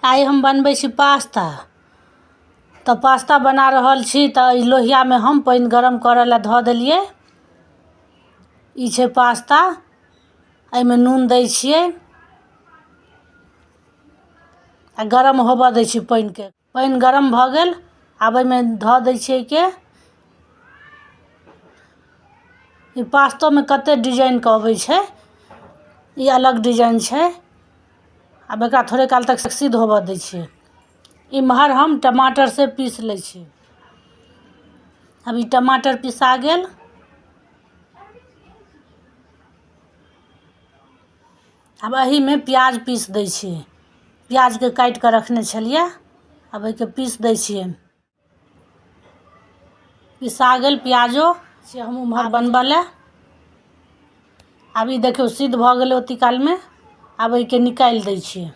आइ हम बनबै छी पास्ता। तऽ पास्ता बना रहल छी तऽ एहि लोहियामे हम पानि गरम करऽ लए धऽ देलियै। ई छै पास्ता, एहिमे नून दै छियै आ गरम होबऽ दै छियै पानिके। पानि गरम भऽ गेल, आब एहिमे धऽ दै छियै एहिके। ई पास्तोमे कतेक डिजाइनके अबै छै, ई अलग डिजाइन छै। आब एकरा थोड़े काल तक सिद्ध होबऽ दै छियै। इम्हर हम टमाटर से पीस लै छी। आब ई टमाटर पिसा गेल। आब एहिमे प्याज पीस दै छियै। प्याजके काटि कऽ रखने छलियै, आब एहिके पीस दै छियै। पिसा गेल प्याजो से हम उम्हर बनबऽ लए। आब ई देखियौ सिद्ध भऽ गेलै ओती कालमे। आब एहिके निकालि दै छियै,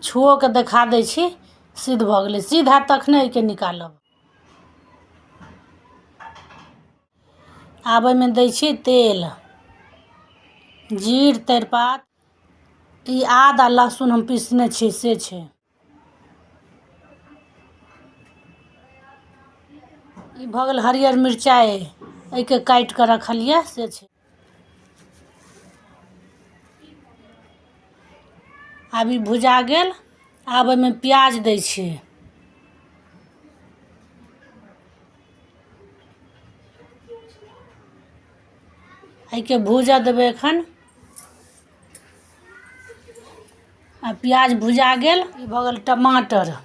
छुओ कऽ देखा दै छी। सिद्ध भऽ गेलै, सिद्ध हैत तखने एहिके निकालब। आब एहिमे दै छियै तेल, जीर, तेजपात, ई आद आ लहसुन हम पीसने छियै से छै। ई भऽ गेल हरियर मिरचाइ, एहिके काटि कऽ रखलियै से छै। आब ई भुजा गेल, आब एहिमे प्याज दै छियै। एहिके भूजऽ देबै एखन। आ प्याज भुजा गेल, ई भऽ गेल टमाटर।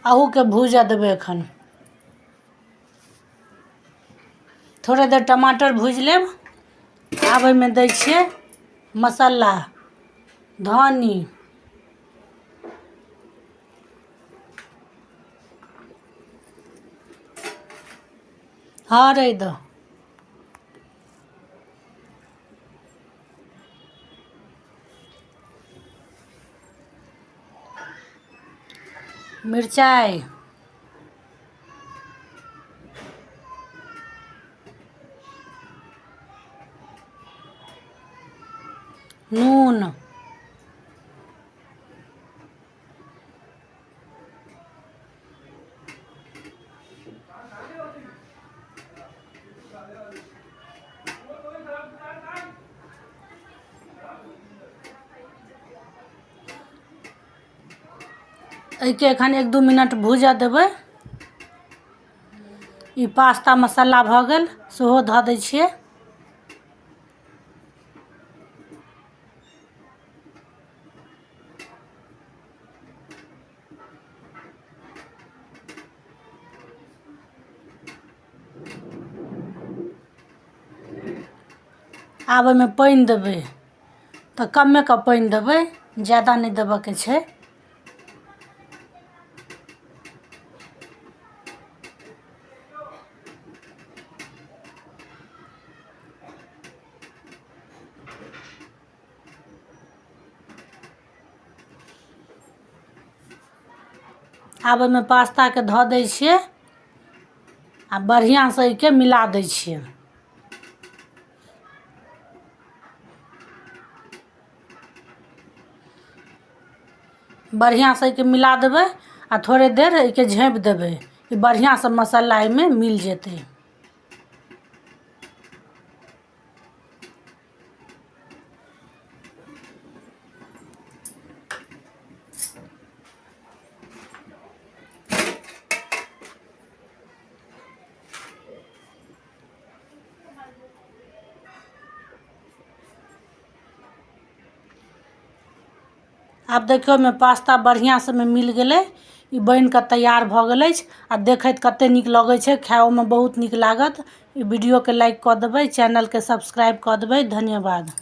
अहूके भूजऽ देबै एखन थोड़े देर। टमाटर भूजि लेब। आब एहिमे दै छियै मसाला, धन्नी, हरैद, मिरचाइ, नून। एहिके एखन 1-2 मिनट भूजऽ देबै। ई पास्ता मसाला भऽ गेल, सेहो धऽ दै छियै। आब ओहिमे पानि देबै तऽ कम्मेके पानि देबै, ज्यादा नहि देबऽके छै। आब ओहिमे पास्ताके धऽ दै छियै आ बढ़िआँसँ एहिके मिला दै छियै। बढ़िआँसँ एहिके मिला देबै आ थोड़े देर एहिके झाँपि देबै, ई बढ़िआँसँ मसाला एहिमे मिल जेतै। आब देखियौ, ओहिमे पास्ता बढ़िआँसँ ओहिमे मिल गेलै। ई बनि कऽ तैयार भऽ गेल अछि आ देखैत कतेक नीक लगै छै, खाइओमे बहुत नीक लागत। ई वीडियोके लाइक कऽ देबै, चैनलके सब्सक्राइब कऽ देबै। धन्यवाद।